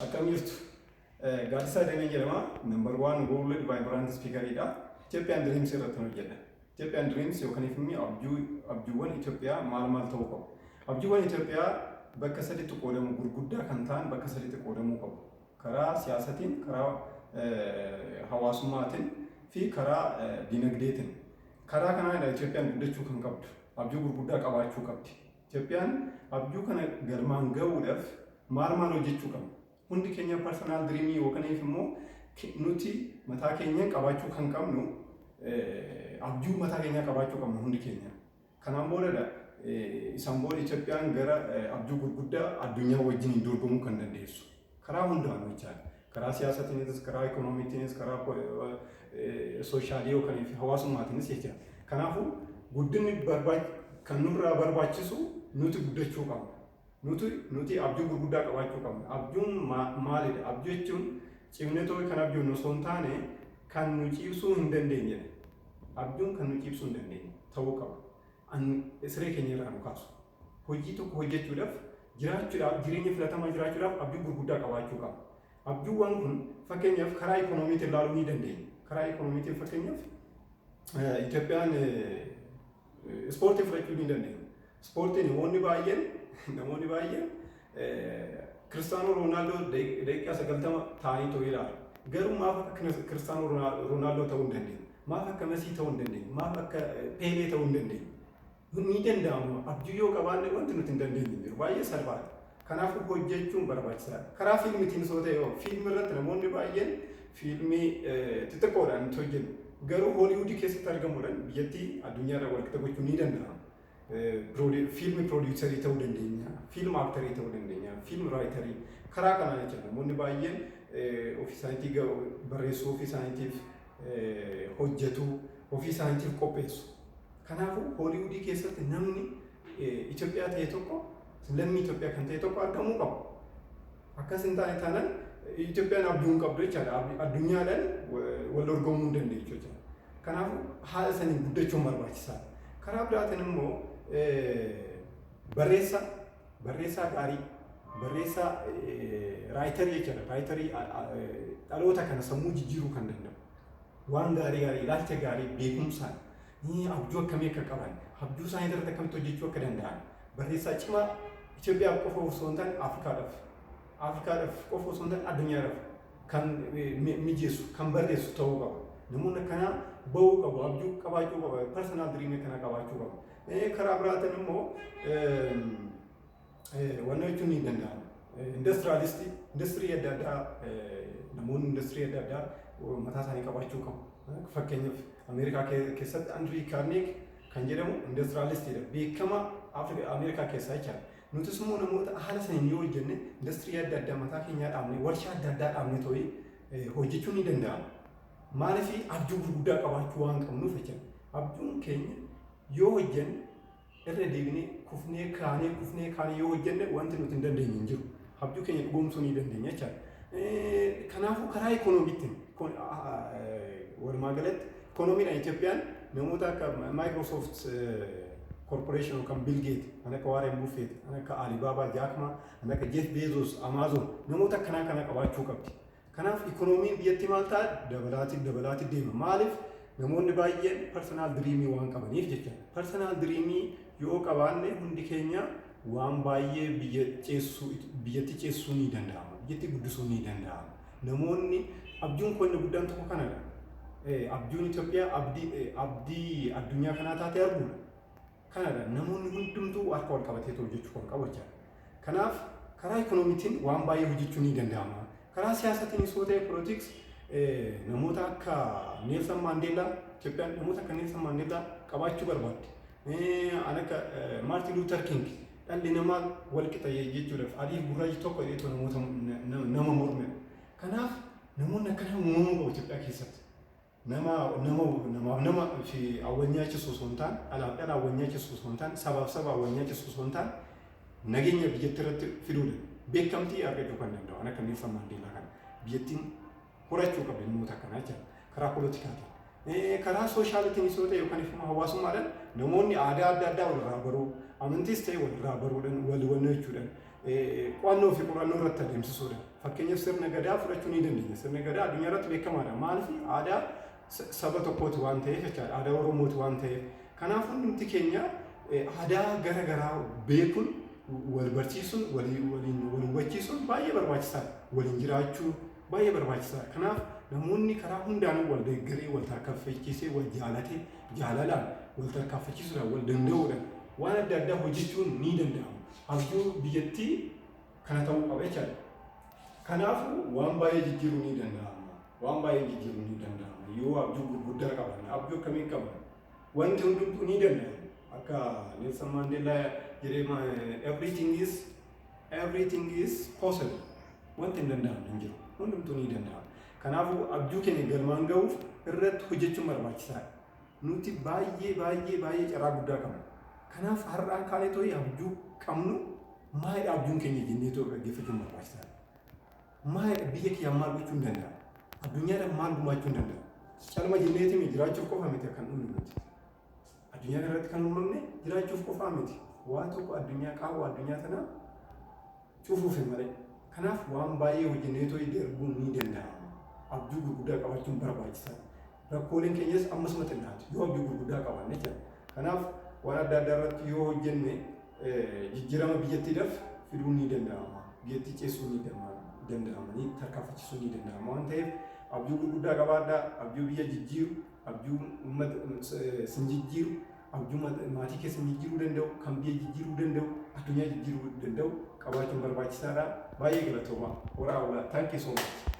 Akkam jirtu? Gaaddisaa Damee jedhama. Number one world vibrant speakeridha. Ethiopian Dreams irratti hojjedha. Ethiopian Dreams yookaan immoo abjuuwwan Itoophiyaa maal maal ta'uu qabu? Abjuuwwan Itoophiyaa bakka sadiitti qoodamu, gurguddaa kan ta'an bakka sadiitti qoodamuu qabu. Karaa siyaasatiin, karaa hawaasummaatiin fi karaa dinagdeetiin. Karaa kanaanidha Itoophiyaan guddachuu kan qabdu. Abjuu gurguddaa qabaachuu qabdi. Itoophiyaan abjuu kana galmaan gahuudhaaf maal maal hojjechuu qabna? Hundi keenya personal dreamii yookaan immoo nuti mataa keenya qabaachuu kan qabnu, abjuu mataa keenyaa qabaachuu qabnu hundi keenya. Kanaan boodadha, isaan booda Itoophiyaan gara abjuu gurguddaa addunyaa wajjin dorgomuu kan dandeessu. Karaa hundaan jechaadha. Karaa siyaasatiinis, karaa ikoonomiitiinis, karaa socialii yookaan hawaasummaatiinis jechaadha. Kanaafuu guddinni kan nurraa barbaachisu nuti guddachuu qabna. Nuti abjuu gurguddaa qabaachuu qabna. Abjuun maalidha? Abjuu jechuun cimnetoo kan abjuun osoo hin taane kan nu ciibsuu hin dandeenyedha. Abjuun kan nu ciibsuu hin dandeenye ta'uu qaba. Siree keenya irraa nu kaasu. Hojii tokko hojjechuudhaaf, jiraachuudhaaf, jireenya filatamaa jiraachuudhaaf abjuu gurguddaa qabaachuu qaba. Abjuuwwan kun fakkeenyaaf karaa ikoonomiitiin ilaaluu ni dandeenya. Karaa ikoonomiitiin fakkeenyaaf Itoophiyaan ispoortii fudhachuu ni dandeenya. Ispoortii namoonni baay'een Kiristaanoo Roonaaldoo daqiiqaa 90 ta'anii ta'uu ilaalu. Garuu maaf akka Kiristaanoo Roonaaldoo ta'uu hin dandeenye? Maaf akka Mesii ta'uu hin dandeenye? Maaf akka Peelee ta'uu hin dandeenye? Ni danda'ama. Abjuu yoo qabaanne wanti nuti hin dandeenye hin jiru. Baay'ee salphaadha. Kanaafuu hojjechuun barbaachisaadha. Karaa fiilmiitiin osoo ta'e, fiilmii irratti namoonni baay'een fiilmii xixiqqoodhaan nuti hojjennu. Garuu Hooliwudii keessatti argamuudhaan biyyattii addunyaarra walqixa gochuun ni danda'ama. Film producerii ta'uu dandeenya, film actorii ta'uu dandeenya, film writerii karaa kanaan jechuudha. Namoonni baay'een ofii isaaniitii barreessuu, ofii isaaniitiif hojjetu, ofii isaaniitiif qopheessu. Kanaafuu Hooliwudii keessatti namni Itoophiyaa ta'e tokko, lammii Itoophiyaa kan ta'e tokko argamuu qaba. Akkas hin taane taanaan Itoophiyaan abjuu hin qabdu jechaadha. Addunyaadhaan wal dorgomuu hin dandeechu jechaadha. Kanaafuu haala saniin guddachuun barbaachisaadha. Karaa biraatiin immoo barreessaa gaarii, barreessaa writerii jechaadha. Writerii dhaloota kana sammuu jijjiiruu kan danda'u. Waan gaarii gaarii, ilaalcha gaarii, beekumsaan abjuu akkamii akka qaban, abjuu isaanii irratti akkamitti hojjechuu akka danda'an, barreessaa cimaa Itoophiyaaf qofa osoo hin taane Afrikaadhaaf qofa osoo hin taane addunyaadhaaf kan mijeessu, kan barreessu ta'uu qaba. Namoonni akkanaa bahuu qabu, abjuu qabaachuu qaba, personal dreamii akkanaa qabaachuu qabu. Karaa biraatiin immoo wanna jechuun ni danda'ama. Industrialistii, industirii adda addaa, namoonni industirii adda addaa mataa isaanii qabaachuu qabu. Fakkeenyaaf Ameerikaa keessatti Andrew Carnegie kan jedhamu industrialistiidha. Beekama Ameerikaa keessaa jechaadha. Nutis immoo namoota haala saniin yoo hojjenne industirii adda addaa mataa keenyaa dhaabne, warshaa adda addaa dhaabne ta'ee hojjechuun ni danda'ama. Maaliif? Abjuu gurguddaa qabaachuu waan qabnuuf jechaadha. Abjuun keenya yoo hojjenne, irra deebinee kufnee kaanee, kufnee kaanee yoo hojjenne wanti nuti hin dandeenye hin jiru. Abjuu keenya dhugoomsuu ni dandeenya jechaadha. Kanaafuu karaa ikoonomiitiin, walumaa galatti ikoonomiidhaan Itoophiyaan namoota akka Microsoft Corporation yookaan Bill Gates, kan akka Warren Buffett, kan akka Alibaba Jack Ma, kan akka Jeff Bezos, Amazon, namoota akkanaa kana qabaachuu qabdi. Kanaaf ikoonomiin biyyattii maal ta'a? Dabalaatii dabalaatii deema. Maaliif? Namoonni baay'een personal dreamii waan qabaniif jechuudha. Personal dreamii yoo qabaanne hundi keenya waan baay'ee biyya ceessuu, biyyatti ceessuu ni danda'ama. Biyyatti guddisuu ni danda'ama. Namoonni abjuun koo inni guddaan tokko kanadha. Abjuun Itoophiyaa abdii addunyaa kanaa taatee arguudha. Kanadha, namoonni hundumtuu harka wal qabatee hojjechuu kan qabu jechaadha. Kanaaf karaa ikoonomiitiin waan baay'ee hojjechuu ni danda'ama. Karaa siyaasatiin yoo ta'e, politics, namoota akka Neelsan Maandeellaa, Itoophiyaan namoota akka Neelsan Maandeellaa qabaachuu barbaaddi. An akka Maartin Luuter King, dhalli namaa wal qixa jechuudhaaf, adii fi gurraachi tokko jedheetu namoota nama mormedha. Kanaaf namoonni akkanaa uumamuu qabu Itoophiyaa keessatti. Nama namaaf nama fi awwal nyaachisu osoo hin taane, dhalaaf dhala awwal nyaachisu osoo hin taane, sabaaf saba awwal nyaachisu osoo hin taane, nageenya biyyattii irratti fiduudha. Beekamtii argachuu kan danda'u kan akka Neelsan Maandeellaa kana biyyattiin horachuu qabdi, namoota akkanaa jechuudha. Karaa politikaatiin. Karaa socialitiin yoo ta'e yookaan immoo hawaasummaadhaan namoonni aadaa adda addaa walirraa baruu, amantiis ta'e walirraa baruudhaan, wal hubannoo jechuudhaan, qo'annoo fi qorannoo irratti adeemsisuudhaan. Fakkeenyaaf, sirna gadaa fudhachuu ni dandeenya. Sirna gadaa addunyaa irratti beekamaadha. Maaliif? Aadaa saba tokkooti waan ta'eef jechaadha. Aadaa Oromooti waan ta'eef. Kanaaf hundumti keenya aadaa gara garaa beekuun, wal barsiisuun, waliin wal hubachiisuun baay'ee barbaachisaadha. Waliin jiraachuu baay'ee barbaachisaadha. Kanaaf namoonni karaa hundaanuu wal deeggaree, wal tarkaanfachiisee, wal jaalatee, jaalalaan wal tarkaanfachiisuudhaan, wal danda'uudhaan waan adda addaa hojjechuun ni danda'ama. Abjuu biyyattii kana ta'uu qaba jechaadha. Kanaafuu waan baay'ee jijjiiruu ni danda'ama. Waan baay'ee jijjiiruu ni danda'ama. Yoo abjuu gurguddaa qaban, abjuu akkamii qaban? Wanti hundumtuu ni danda'ama. Akka Nelson Mandela jedhee, "Everything is possible." Wanti hin danda'amne hin jiru. Hundumtuu ni danda'ama. Kanaafuu abjuu keenya galmaan ga'uuf irratti hojjechuun barbaachisaadha. Nuti baay'ee baay'ee baay'ee carraa guddaa qabna. Kanaaf har'aan kaanee too'ii abjuu qabnu maalidha abjuun keenya jennee too dhaggeeffachuun barbaachisaadha. Maalidha? Biyya kiyyaan maal gochuu hin danda'a? Addunyaadhaan maal gumaachuu hin danda'a? Calma jenneetimi jiraachuuf qofa miti kan dhumnu nuti. Addunyaa kanarratti kan uumamne jiraachuuf qofaa miti. Waa tokko addunyaa, qaawwa addunyaa tanaa cufuuf malee. Kanaaf waan baay'ee hojjennee too'ii darbuun ni danda'ama. Abjuu gurguddaa qabaachuun barbaachisaadha. Rakkooleen keenyas ammasuma xinnaatu yoo abjuu gurguddaa qabaanne jechuudha. Kanaaf waan adda addaa irratti yoo hojjenne jijjiirama biyyattiidhaaf fiduun ni danda'ama. Biyyattii ceessuun ni danda'ama. Ni tarkaanfachiisuun ni danda'ama waan ta'eef abjuu gurguddaa qabaadhaa. Abjuu biyya jijjiiru, abjuu uummata sin jijjiiru, abjuu maatii keessa jijjiiruu danda'u, kan biyya jijjiiruu danda'u, addunyaa jijjiiruu danda'u qabaachuun barbaachisaadha. Baay'ee galatooma. Horaa bulaa. Thank you so much.